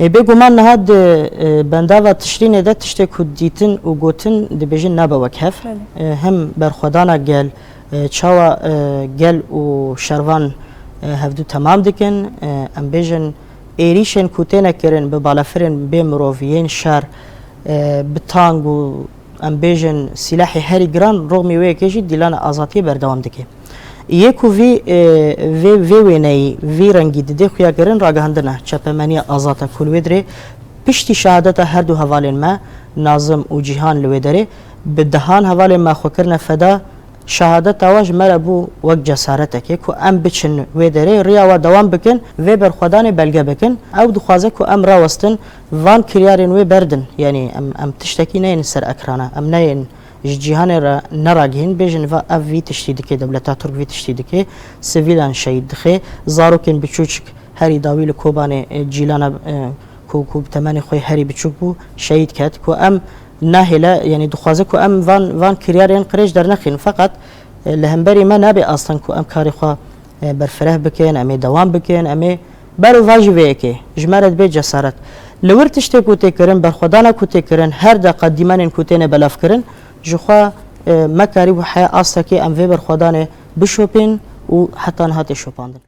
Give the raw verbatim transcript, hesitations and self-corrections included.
Ê, bêguman niha di, e, bendava Tişrînê de tiştê ku dîtin û gotin dibêjin nabe wek hev. Belê. E, hem berxwedana gel, e, çawa, e, gel û şervan, e, hevdû temam dikin. E, em bêjin êrîşên ku têne kirin bi balafirên bê mirov yên şer, e, bi tang û em bêjin sîlehê herî giran, roxmî wê yekê jî dîlana azadiyê berdewam dike. Yê ku vî, e, vê, vê wêneyî, vî rengî didê xuya kirin, ragihandina çepemeniya azad e ku li wê dirê piştî şehadeta her du hevalên me, Nazim û Cîhan, li wê derê bi dehan hevalên me xwe kirine feda, şehadeta wan ji me re bû wek cesaretekê ku em biçin wê derê, riya we dewam bikin, vê berxwedanê belge bikin. Ew dixwaze ku em rawestin, van kiryarên wê berdin. Yanî em, em tiştekî neyên ser ekrana, em neyên ji cîhanê re neragihîn, bêjin va ev vî tiştî dike, dewleta Tirk vî tiştî dike, sivîlan şehîd dixe, zarokên biçûçik herî dawî li Kobanê, e, cîlana, e, ku, ku bi temenê xwe herî biçûk bû, şehîd ket, ku em nahêle, yanî dixwaze ku em van, van kiryarên qirêj dernexînin. Feqet, e, li hemberî me nabe asteng ku em karê xwe, e, berfireh bikin, em ê dewam bikin, em ê ber û va jî vê yekê ji me re dibe cesaret. Li wir tiştê ku tê kirin, berxwedana ku tê kirin, her deqa dîmenên ku têne belavkirin, ji xwe, e, me karîbû heya astekê em vê berxwedanê bişopîn û heta niha tê şopandin.